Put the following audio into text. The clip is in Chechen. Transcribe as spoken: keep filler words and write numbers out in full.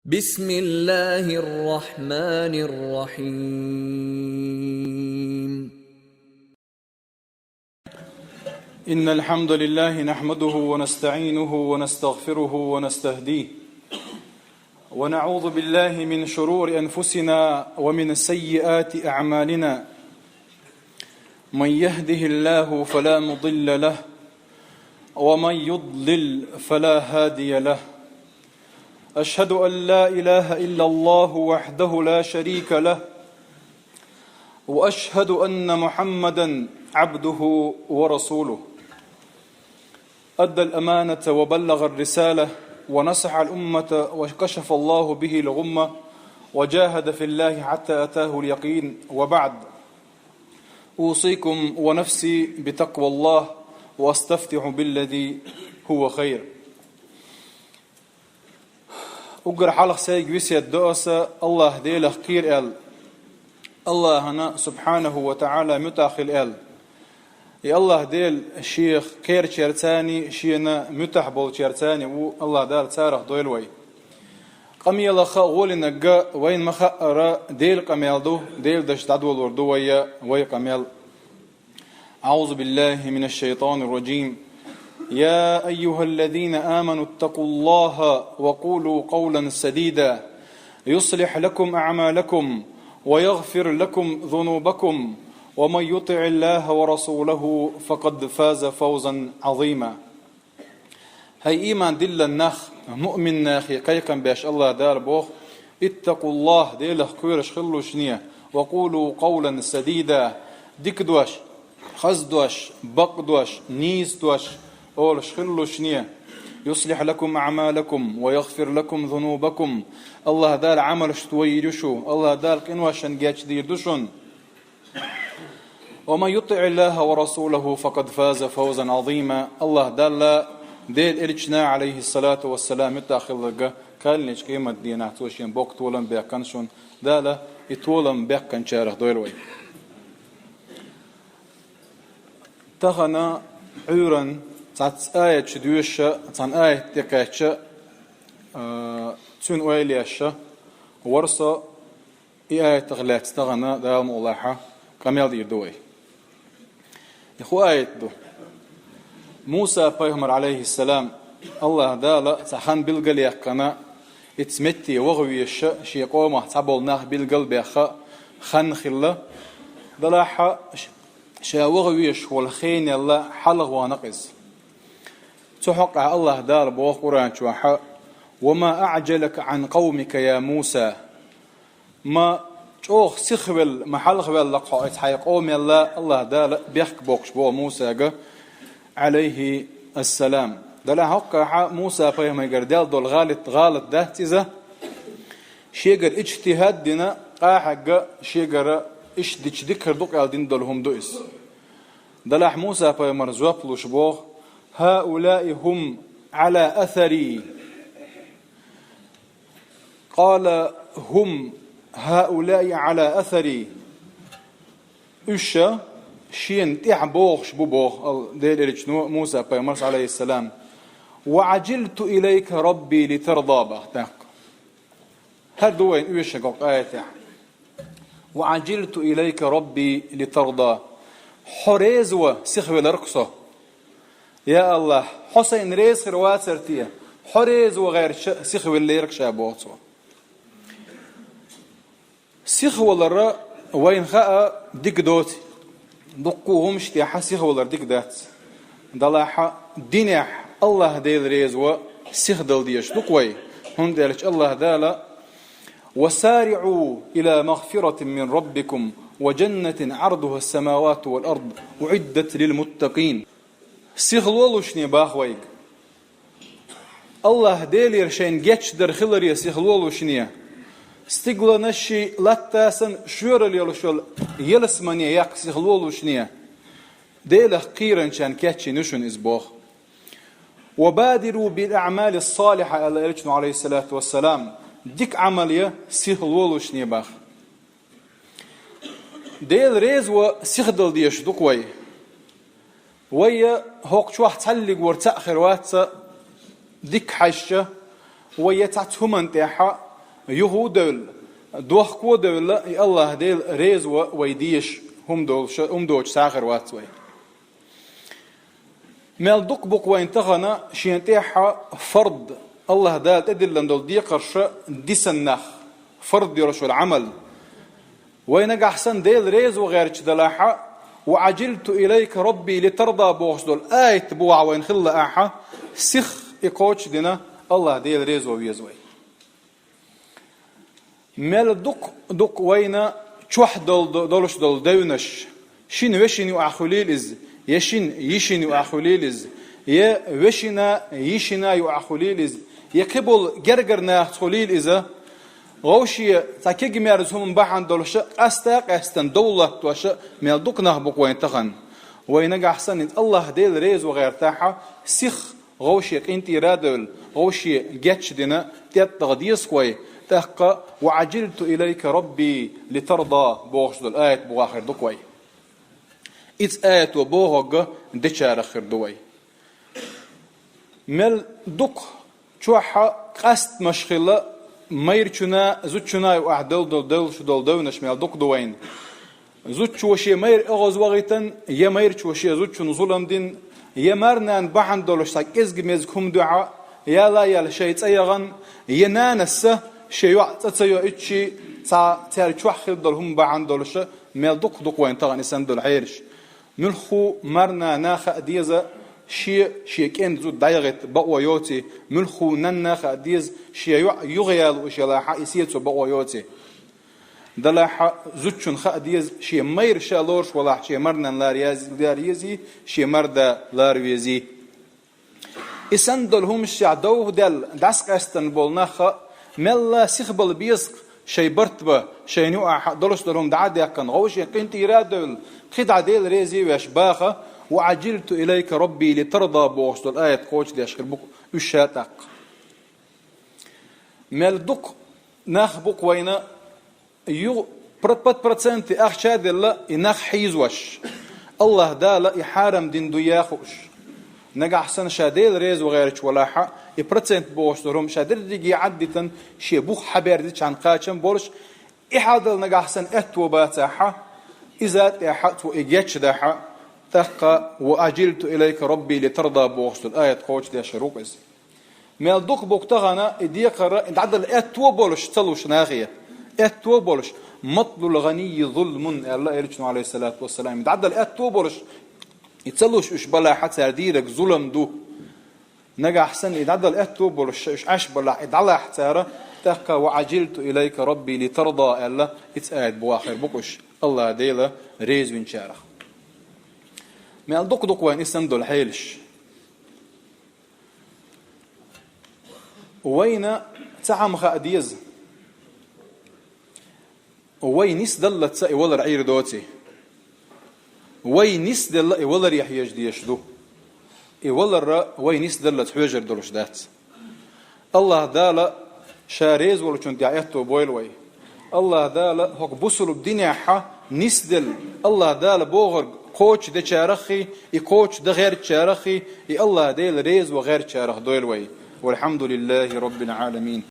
بسم الله الرحمن الرحيم. إن الحمد لله نحمده ونستعينه ونستغفره ونستهديه، ونعوذ بالله من شرور أنفسنا ومن سيئات أعمالنا. من يهده الله فلا مضل له، ومن يضلل فلا هادي له. أشهد أن لا إله إلا الله وحده لا شريك له، وأشهد أن محمدا عبده ورسوله. أدى الأمانة وبلغ الرسالة ونصح الأمة وكشف الله به الغمة وجاهد في الله حتى أتاه اليقين، وبعد. أوصيكم ونفسي بتقوى الله وأستفتح بالذي هو خير. Уггар хьалха сайга весет до аса, АллахӀ Делах кхера аьлла, АллахӀана, субхьанаху ва таӀала, муьтӀахь хила аьлла. И АллахӀ Дела Шех кхерачаьрцани, Шена муьтӀахь болчаьрцани ву, АллахӀ Дала царах дойла вай. Къамелах гӀолинарг вайна ма хаъара Делан къамел ду, Делан дашца дӀадолор ду вай, вай къамел. أعوذ بالله من الشيطان الرجيم. يا أيها الذين آمنوا اتقوا الله وقولوا قولا سديدا يصلح لكم أعمالكم ويغفر لكم ذنوبكم ومن يطع الله ورسوله فقد فاز فوزا عظيما. ХӀай иман диллина нах, муъмин нахе кхайкхам беш АллахӀ Дала боху: اتقوا الله, Делах кхоьруш хилалаш шуна, وقولوا قولا سديدا, дика дош, хаза дош, бакъ дош, нийса дош олуш хилалаш шуна. يصلح لكم أعمالكم ويغفر لكم ذنوبكم. АллахӀ Дала Ӏамалш тойийр ю шу, АллахӀ Дала къиношна гечдийр ду шуна. ومن يطع الله ورسوله فقد فاز فوزا عظيما. АллахӀ Далла, Делан Элчана, Ӏалайхиссалату вассалам, муьтӀахь хилларг, кхоьллинчу къематдийнахь цо шен боккха толам баьккхина шуна. Дала и толам баьккхинчарах дойла вай. Тахана Ӏуьйранна цхьацца аяташ доьшуш, цхьана аят тӀе кхаьчча, а, цуьнан ойла еш вара со. И аятах лаьцна тахана Дала мукъ лахь къамел дийр ду вай. И хӀун аят ду? Муса-пайхамар, Ӏалайхиссалам, АллахӀ Дала цхьа хан билгалъяьккхина, иза метте ваха везаш, шен къомах цхьаболу нах билгал а баьхна, хан хилла. Делахь ша ваха везаш волу хенал хьалха вахана иза. Цу хьокъехь АллахӀ Дала боху Къуръан чохь: وما أعجلك عن قومك يا موسى. Ма чӀогӀа сихвелла, ма хьалхаваьлла-кх хьо иза хьайн къомел, АллахӀ Дала бехк боккхуш боху Мусага, Ӏалайхиссалам. Делахь хӀокхахь Муса-пайхамаргара даьлла долу гӀалат, гӀалат дац иза. Шегара иджтихӀад а дина, къахьегна шегара иштта дича дика хир ду-кх аьлла дина долу хӀума ду иза. Делахь Муса-пайхамара жоп луш боху: هؤلاء هم على أثري. قال هم هؤلاء على أثري. Уьш шена тӀаьхьа богӀуш бу боху ал-, Делан Элчано Муса-пайхамарс, Ӏалайхиссалам. وعجلت إليك رب لترضى бах тӀаккха. ХӀара ду вайна оьшург хӀокху аятехь. وعجلت إليك رب لترضى. Хьо реза ван сихвелира-кх со. Я АллахӀ, хьо сайна реза хир вацара те? Хьо реза ван гӀерташ сихвеллера-кх ша боху цо. Сихвалар вайна хаа дика доцу. Дуккха а хӀуманаш тӀехь сихвалар дика дац. Делахь динехь АллахӀ Дела реза ван сихдала дезаш ду-кх вай. ХӀунда аьлча АллахӀ Дала: وسارعوا إلى مغفرة من ربكم وجنة عرضها السماوات والأرض أعدت للمتقين. Сихлолушне бах вайга. АллахӀ Делера шайна гечдар хиларе сихлолушне. Стигланашший латтасан шоьрал йолуш йолу ялсамане яккха сихлолушне. Делах кхийранчарна кечйина ю шуна иза боху. وبادروا بالأعمال الصالحة аьлла Элчано, Ӏалайхиссалату вассалам, дика Ӏамал ян сихлолушне бах. Дела реза ван сихдала дезаш ду-кх вай. Вай я хӀокху чохь цхьаллиг вара цхьаъ хир вац ца дика хьаьжча, вай я цхьацца хӀуманна тӀехь юха а девлла, дохко а девлла, и АллахӀ Дела реза ван вай дезаш хӀума долуш, хӀума доцуш сагӀар вац вай. Мел дукха бу-кх вайна тахана шена тӀехьа фард, АллахӀ Дала тӀедиллина долу декхарш дисина нах, фард йолуш йолу Ӏамал. Вай нагахь санна Дела реза ван гӀерташ далахьа, «Ва Ӏажилту илайка, Рабби, литарда» бохуш долу аят бу вайна хилла ахьа, сиха и кхочушдина, АллахӀ Дела реза ван веза вай. Мел дукха-дукха вайна чохь дол-, долуш долу девнаш, шина вешина юкъахь хуьлийла иза, я шина йишина юкъахь хуьлийла иза, я вешина йишина юкъахь хуьлийла иза, я кхин болу гергара нахаца хуьлийла иза, вовше цхьа кегамерза хӀуманна бахьана долуша, къаста а къаьстина дов латтоша мел дукха нах бу-кх вайна тахана. Вай нагахь санна иза АллахӀ Дела реза ван гӀертахьа, сиха вовше къинтӀера а девлла, вовше гечдина, тӀеттӀагӀа деза-кх вай, тӀаккха «Ва Ӏажилту илайка, Рабби, литарда» бохуш долу аят бу вахар ду-кх вай. Иза аято бохург дечарах хир ду вай. Мел дукха чохь къастамаш хилла, майрачунна, зудчунна юкъахь долу, долу, долуш долу девнаш мел дукха ду вайна. Зудчо шен майра оьгӀазвахийтина, я майрачо шен зудчунна зулам дина, я марнана бахьана долуш цхьа кӀезиг-мезиг хӀума дуьхьа, яла а яьлла шайн цӀа яхана, я нанас шен йоӀ цӀа ца йоуьйтуш, цхьа цаьрга чохь хилла долу хӀума бахьана долуша, мел дукха ду-кх вайна тахана и санна долу хьелаш. Муьлхха марнана хаа деза, шен, шен кӀентан зуда дӀаяхийта бакъо йоций, муьлхха нанна хаа деза, шен йоӀ юхаялуш ялахьа, и сецо бакъо йоций. Далахьа, зудчунна хаа деза, шен майра ша лоруш валахь, шен марнана лара яз-, лара езий, шен марда лара везий. И санна долу хӀуманашца довха даьлла, дӀасакъаьстина болу нах а, мелла сиха бала беза-кх шайн барт бан, шайна юкъахь долуш долу хӀума дӀа а даьккхина, вовшийн къинтӀера а девлла, кхин дӀа Дела реза а веш баха, «Ва Ӏажилту илайка, Рабби, литарда» бохуш долу аят кхочушдеш хир бу-кх уьш ша тӀаккха. Мел дукха нах бу-кх вайна, ю-, пр-, пад проценте ахча а делла, и нах хьийзош. АллахӀ Дала и хьарам дина дуй а хууш. Нагахь санна ша Дела реза ван гӀерташ валахьа, и процент бохуш долу хӀума ша дерриге Ӏаддитина, шен бух хьаберзичхьана кхачам болуш, и хьал дала нагахь санна аьтто бацахьа, иза а тӀехьа цо и гечдахьа, тӀаккха «Ва Ӏажилту илайка, Рабби, литарда» бохуш долу аят кхочушдеш хир ву-кх иза. Мел дукха бу-кх тахана и декхар, и дӀадала аьтто болуш ца луш нахе. Аьтто болуш, «Матлул гӀанийи зулмун», аьлла Элчано, Ӏалайхиссалату вассалам, и дӀадала аьтто болуш, и ца луш уьш балахьа, цара дийриг зулам ду. Нагахь санна и дӀадала аьтто болуш, уьш Ӏаш балахь, и дӀалахь цара, тӀаккха «Ва Ӏажилту илайка, Рабби, литарда» аьлла, иза аят бу вахар бу-кх уьш, АллахӀ Дела реза винчарах. Мел дукха ду-кх вайна и санна долу хьелаш. Вайна цхьа хӀума хаа деза. Вай нисдаллалц и валар Ӏийр доций? Вай нисделла и валаре хьежа дезаш ду. И валар вай нисдаллалц хьоьжур долуш дац. АллахӀ Дала Ша реза волчунна тӀехь аьтто бойла вай. АллахӀ Дала хӀокху бусулба динехьа нисделла, АллахӀ Дала бохург кхочушдечараххий, и кхочушдан гӀертачараххий, и АллахӀ Дела реза ван гӀертачарах дойла вай. Валхьамдулиллахи Раббил Ӏаламин.